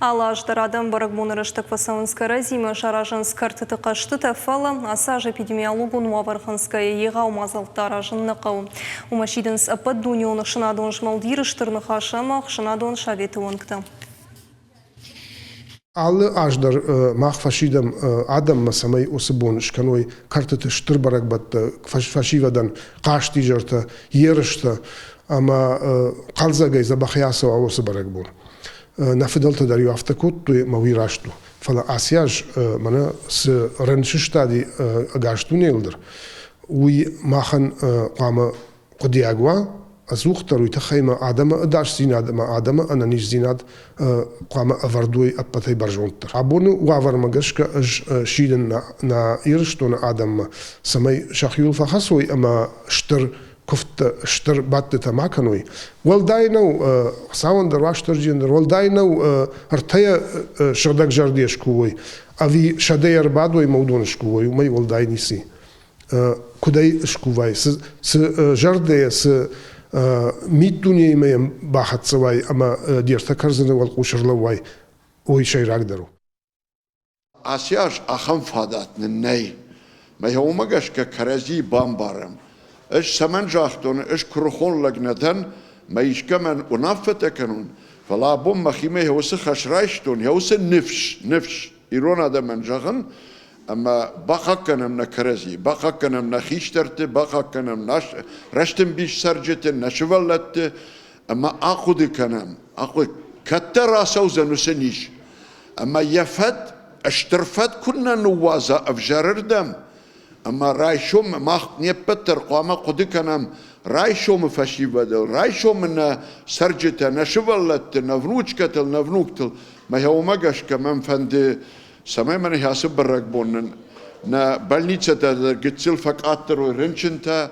Алы аз дӕр адӕм бӕрӕгбоны рӕстӕг фӕцӕуынц кӕрӕдзимӕ, саразынц кӕртыты хъӕзтытӕ, фӕлӕ ацы аз эпидемиологон уавӕр хынцгӕйӕ егъау мадзӕлттӕ аразын нӕ хъӕуы. Уымӕ сидынц ӕппӕтдунеон ӕхсӕнадон змӕлд Иры Стыр Ныхас ӕмӕ ӕхсӕнадон советы уӕнгтӕ. Алы аз дӕр мах фӕсидӕм адӕммӕ, цӕмӕй уыцы бон скӕной кӕртыты стыр бӕрӕгбӕттӕ, фӕсивӕдӕн хъазтизӕртӕ, ерыстӕ ӕмӕ хъӕлдзӕгӕй дзӕбӕхӕй ацӕуа уыцы бӕрӕгбон. Нӕ фыдӕлтӕ дӕр-иу афтӕ кодтой ӕмӕ уый раст у. Фӕлӕ ацы аз мӕнӕ цы рын сыстади ӕгас дунейыл дӕр, уый махӕн хъуамӕ хъуыдиаг уа, ӕдзухдӕр уый тыххӕй ӕмӕ адӕмы ӕдасдзинад ӕмӕ адӕмы ӕнӕниздзинад хъуамӕ ӕвӕрд уой ӕппӕтӕй бӕрзонддӕр. Абоны уавӕрмӕ гӕсгӕ ӕз сидын нӕ Ирыстоны адӕммӕ, цӕмӕй сӕхиуыл фӕхӕцой ӕмӕ стыр куывдтӕ, стыр бадтытӕ ма кӕной. Уӕлдай нӕу Хуыцауӕн дӕр, Уастырджийӕн дӕр, уӕлдай нӕу ӕртӕйӕ сыгъдӕг зӕрдӕ скувой, ӕви сӕдӕйӕ ӕрбадой ӕмӕ уыдон скувой, уымӕй уӕлдай ницы. Куыдӕй скувай, цы, цы зӕрдӕйӕ, цы миддунеимӕ йӕм бахӕццӕ уай ӕмӕ де ртӕ кӕрдзыны уӕлхъус ӕрлӕууай, уый сӕйрагдӕр у. Ацы аз ахӕм фадат нын нӕй. Мӕ уымӕ гӕсгӕ кӕрӕдзийы бамбарӕм. Ӕз цӕмӕн загътон, ӕз куырыхон лӕг нӕ дӕн, мӕ искӕмӕн уынаффӕтӕ кӕнон, фӕлӕ абон мӕхимӕ уыцы хӕс райстон, уыцы ныфс, ныфс ирон адӕмӕн зӕгъын, ӕмӕ бахъахъхъӕнӕм нӕ кӕрӕдзийы, бахъахъхъӕнӕм нӕ хистӕрты, бахъахъхъӕнӕм нӕ рӕстӕмбис цӕрджыты, нӕ сывӕллӕтты, ӕмӕ ахъуыды кӕнӕм, ахъуыды, кӕддӕр ацӕудзӕн уыцы низ, ӕмӕ йӕ фӕд стыр фӕд куыннӕ ныууадза ӕвзӕрырдӕм, ӕмӕ райсом мах не ппӕт дӕр хъуамӕ хъуыды кӕнӕм райсомы фӕсивӕдыл, райсомы нӕ цӕрджытӕ, нӕ сывӕллӕтты, нӕ внучкӕтыл, нӕ внуктыл. Мӕ уымӕ гӕсгӕ мӕм фӕнды, цӕмӕй мӕнӕ ацы бӕрӕгбон нын нӕ больницӕтӕ дӕр гыццыл фӕкъаддӕр уой рынчынтӕ.